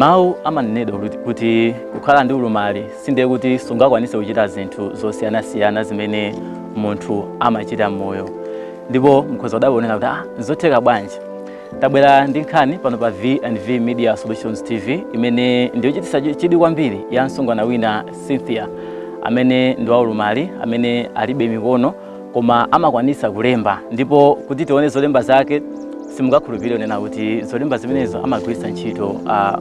Mawu amanenedwa kuti kukhala ndi ulumali sindiye kuti sungakwanise kuchita zinthu zosiyanasiyana zimene munthu amachita m'moyo. Ndipo mkhoza kudabwa kuti ah, zotheka bwanji? Tabwera ndi nkhani pano pa V&V Media Solutions TV imene ndiyochititsa chidwi kwambiri, ya msungwana wina Cynthia, amene ndi waulumali, amene alibe mikono koma amakwanisa kulemba. Ndipo kuti tione zolemba zake, simungakhulupirire kunena kuti zolemba zimenezo amagwiritsa ntchito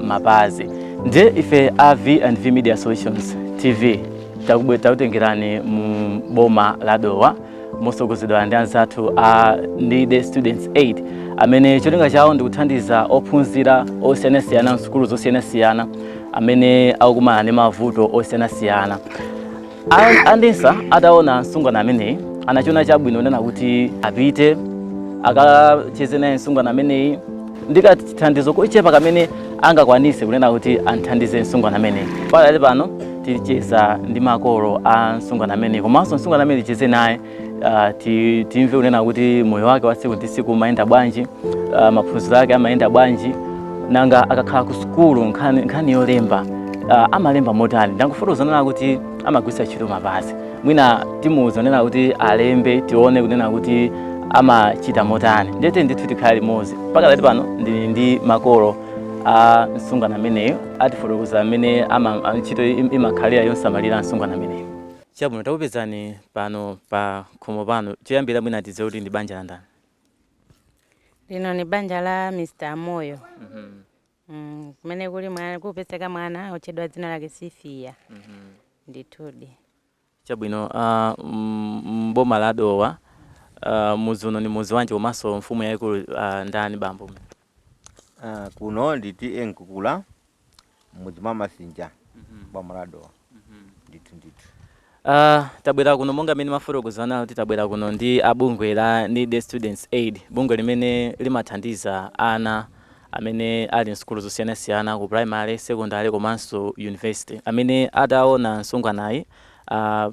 mapazi. Ndiye ife a V&V Media Solutions TV takutengerani mu boma la Dowa mosogozedwa ndi anzathu a Needy Students Aid, amene cholinga chawo ndikuthandiza ophunzira osiyanasiyana msukulu zosiyanasiyana amene akukumana ndi mavuto osiyanasiyana. Andinsa ataona msungwana ameneyi, anachiona chabwino kunena kuti apite akacheze naye msungwana ameneyi ndi kathandizo kochepa kamene angakwanise kunena kuti anthandize msungwana ameneyi. Pakali pano ticheza ndi makolo a msungwana ameneyi, komanso msungwana amene ticheze naye, timve kunena kuti moyo wake wa tsiku ndi tsiku umayenda bwanji, maphunziro ake amayenda bwanji, nanga akakhala ku sukulu nkhani yolemba amalemba motani. Ndangofotokoza nena kuti amagwiritsa ntchito mapazi. Mwina timuwuza nena kuti alembe, tione kunena kuti amachita motani. Ndete ndithu tikhale limodzi. Pakadali pano ndili ndi makolo a msungwana ameneyo, atifotokoza amene ntchito imakhalira yosamalira msungwana ameneyo. Chabwino, takupezani pano pa khomo pano. Choyambira mwina tidziwe kuti ndi banja la ndani? Lino ni banja la Mr. Moyo, kumene kuli mwana, kupezeka mwana otchedwa dzina lake Cynthia. Ndithudi. Chabwino, mboma la Dowa, mudzi uno ni mudzi wanji, komanso mfumu yayikulu ndani, bambo? Kuno ndi T/A Nkukula, mudzi mwa Masinja, boma la Dowa, ndithu ndithu. Tabwera kuno monga mmene mafotokozana kuti tabwera kuno ndi abungwe la Needy Students Aid, bungwe limene limathandiza ana amene ali msukulu zosiyanasiyana, ku primary, secondary komanso university, amene ataona msungwanayi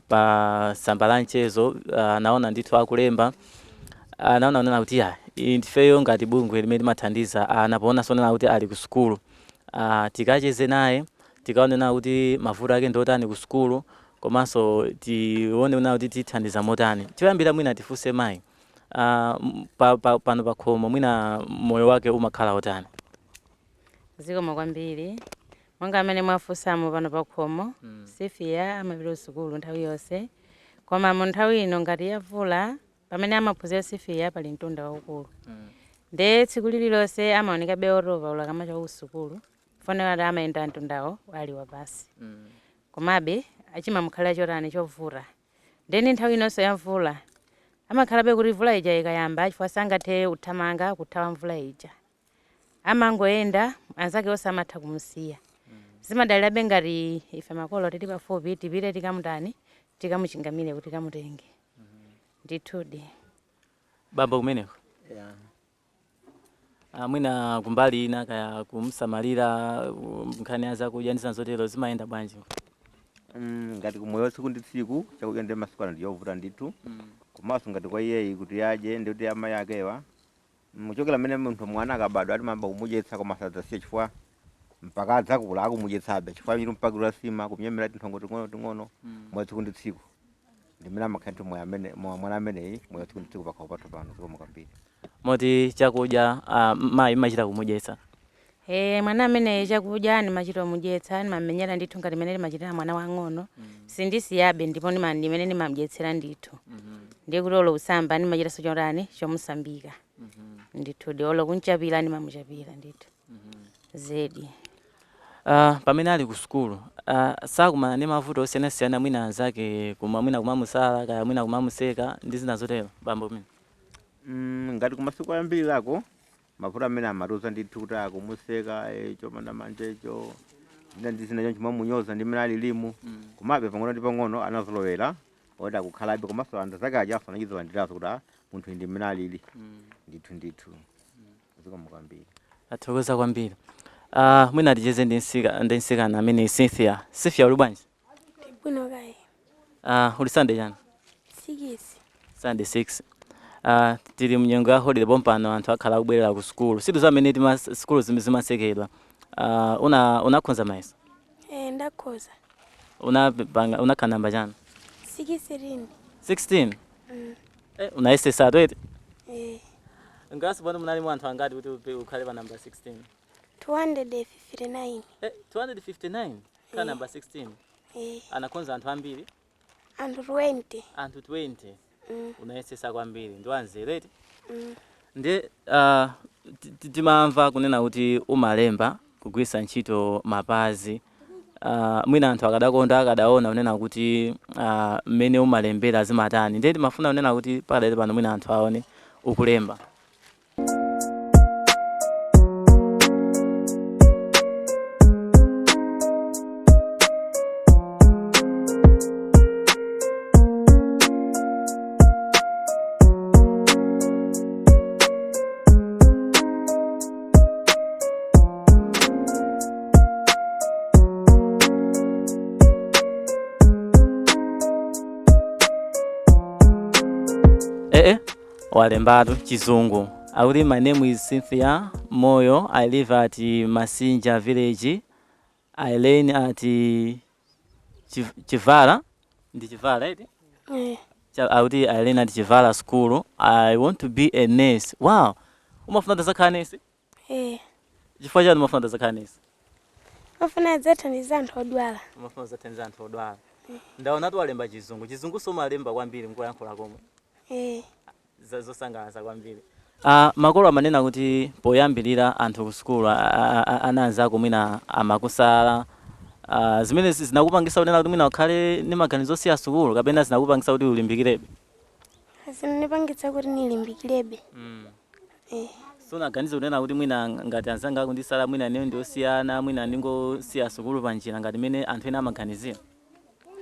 pa tsamba la mchezo, anaona ndithu akulemba, anaona kunena kuti ya, ifeyo ngati bungwe limene limathandiza ana, poonanso nena kuti ali ku sukulu, tikacheze naye, tikaone naye kuti mavuto ake ndiotani ku sukulu, komanso tione kunena kuti tithandiza motani. Choyambira mwina tifunse mayi, pano pa khomo mwina moyo wake umakhala otani? Zikomo kwambiri. Monga amene mwafunsamo, pano pa khomo Cynthia amapita kusukulu nthawi yonse, koma mu nthawi ino ngati yavula, pamene amaphunzira Cynthia pali mtunda waukulu, nde tsiku lililonse amaonekabe otopa ula kamachoka kusukulu, fonera kuti amayenda mtundawo ali wapasi. Komabe achimamukhalira chotani, chovuta. Ndeni nthawi inonso ya mvula amakhalabe kuti mvula ija ikayamba, chifukwa sangathe kuthamanga kuthawa mvula ija, amangoyenda, anzake onse amatha kumusiya. Zimadalirabe ngati ife makolo tili pafupi, tipite tikamutani, tikamuchingamire kuti tikamutenge. Ndithudi. Bambo, kumeneko? Yeah. Mwina kumbali ina, kaya kumsamalira, nkhani ya zakudya ndi zina zotero, zimayenda bwanji? Ngati kumoyo tsiku ndi tsiku, chakudya ndi masiku ano ndiyovuta ndithu. Komanso ngati kwa iyeyi kuti adye, ndi kuti amayi akewa, muchokera mmene munthu mwana akabadwa atimamba kumudyetsa, koma sadzasiya, chifukwa mpaka adzakula akumudyetsabe, chifukwa chiti mpakira sima, kumnyemera tinthongo ting'ono ting'ono. Moyo tsiku ndi tsiku ndimene amakhala ndithu moyo amene mwana ameneyi, moyo tsiku ndi tsiku pakhomo pathu pano. Zikomo kwambiri. Moti chakudya, mayi, machita kumudyetsa? Mwana ameneyi chakudya ndimachita kumudyetsa, ndimamenyera ndithu ngati mene ndimachitira mwana wang'ono. Sindisiyabe, ndipo ndimene ndimamudyetsera ndithu. Ndiye kuti olo kusamba ndimachitanso chotani, chomusambika. Ndithudi, olo kunchapira ndimamuchapira ndithu. Zedi. Pamene ali ku sukulu, sakumana ndi mavuto osiyanasiyana, mwina anzake kuma mwina kumamusala, kaya mwina kumamuseka ndi zina zotero, bambo mwina? Ngati kumasiku ayambirirako, mavuto amene amatiuza ndithu kuti akumuseka, chopanda manja icho, zina ndi zina choncho, mamunyoza ndi mmene alilimu. Komabe pang'ono ndi pang'ono anazolowera oti akukhalabe, komanso anthu zake aja afana kuti ah, munthu ndi mmene alili. Ndithu ndithu, zikomo kwambiri. Athokoza kwambiri. Mwina ticheze ndi mtsikana amene Cynthia. Cynthia, uli bwanji? Bwino kayi. Uli standard chani? 6. Standard 6. Tili mnyengo ya holiday pompano, anthu akhala akubwerera ku sukulu. Situ zamene tima sukulu zimatsekedwa. Unakhonza mayeso? Eh, ndakhoza. Unapanga unakhala namba chani? 16. 16? Mm. Eh, unayesesatu eti? Eh. Ngasi pano munalimu anthu angati kuti ukhale pa namba 16? 259. Eh, 259 khala namba 16? Eh. Anakhonza anthu ambiri? Anthu 20. Anthu 20? Mm. Unayesesa kwambiri, ndi wanzeru eti? Mm. Ndi timamva kunena kuti umalemba kugwiritsa ntchito mapazi. Mwina anthu akadakonda akadaona kunena kuti mmene umalembera zimatani. Ndiye timafuna kunena kuti pakadali pano mwina anthu aone ukulemba. Ee, walembatu chizungu. Akuti, "My name is Cynthia Moyo. I live at Masinja village. I learn at Chivala." Ndi Chivala eti? Eh. Akuti, "I learn at Chivala school. I want to be a nurse." Wow, umafuna tazakhala nurse? Eh. Chifukwa chani umafuna tazakhala nurse? Mafuna adzathandiza anthu odwala. Umafuna uzathandiza anthu odwala. Ndaonatu walemba chizungu. Chizungu somalemba kwambiri nkuyankhula komwe. Eh. Zosangalatsa kwambiri. Makolo amanena kuti poyambirira anthu ku sukulu ana anzako mwina amakusala. Zimene zinakupangisa kunena kuti mwina ukhale ndi maganizo osiya sukulu, kapena zinakupangisa kuti ulimbikirebe? Zinandipangitsa kuti nilimbikirebe. Eh. Sunaganize kunena kuti mwina ngati anzanga akundisala, mwina ineyo ndiosiyana, mwina ndingosiya sukulu panjira ngati mmene anthu ena amaganizira?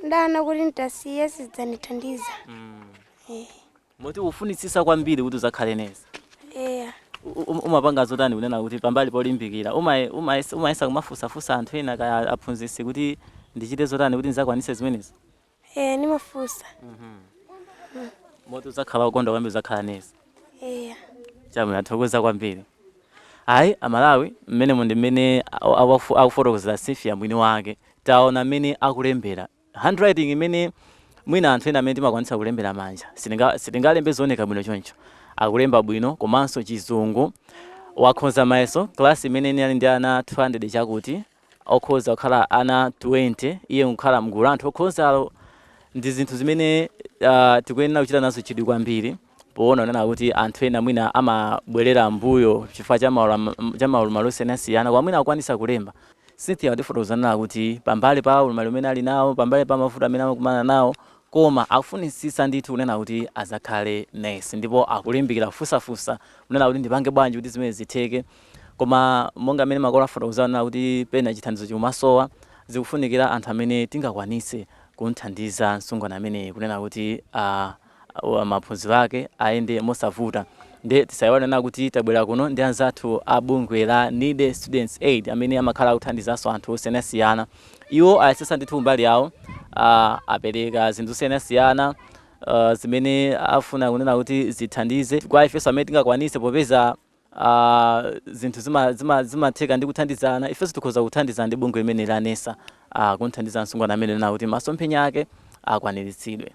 Ndaona kuti nditasiya sizidzandithandiza. Eh. Moti ufunitsisa kwambiri kuti uzakhale nesi? Eya. Umapanga zotani kunena kuti pambali polimbikira umayesa kumafusafusa anthu ena kaya aphunzitsi kuti ndichite zotani kuti ndizakwanise zimenezi? Eh, nimafusa. Moti uzakhala ukonda kwambiri uzakhala nesi? Eya. Chabwino, athokoza kwambiri. Ayi, Amalawi, mmene ndi mmene akufotokozera Cynthia mwini wake. Taona mmene akulembera, handwriting imene mwina anthu ena amene timakwanitsa kulembera manja sitingalembe zooneka bwino choncho. Akulemba bwino, komanso chizungu. Wakhoza mayeso, class imene inali ndi ana 200 chakuti, okhoza kukhala ana 20, iye nkukhala mgulu anthu okhozalo. Ndi zinthu zimene tikuyenera kuchita nazo chidwi kwambiri, poona kunena kuti anthu ena mwina amabwerera mbuyo chifukwa cha maulumali osiyanasiyana, kwa mwina akukwanisa kulemba. Cynthia watifotokozanira kuti pambali pa ulumali umene ali nawo, pambali pa mavuto amene amakumana nawo, koma akufunisisa ndithu kunena kuti azakhale nesi, ndipo akulimbikira kufusafusa kunena kuti ndipange bwanji kuti zimene zitheke. Koma monga amene makolo afotokozana kuti pena chithandizo chikumasowa, zikufunikira anthu amene tingakwanise kumthandiza msungwana ameneyi kunena kuti maphunziro ake ayende mosavuta. Ndi tisayiwale na kuti tabwera kuno ndi anzathu a bungwe la Needy Students Aid amene amakhala akuthandizanso anthu osiyanasiyana. Iwo ayesesa ndithu mbali yawo, apereka zinthu zosiyanasiyana zimene afuna kunena kuti zithandize kwa ifenso amene tingakwanise, popeza zinthu zimatheka zima ndi kuthandizana. Ifenso tikhoza kuthandizana ndi bungwe limene la NESA, kunthandiza msungwana amene na kuti masomphenya ake akwaniritsidwe.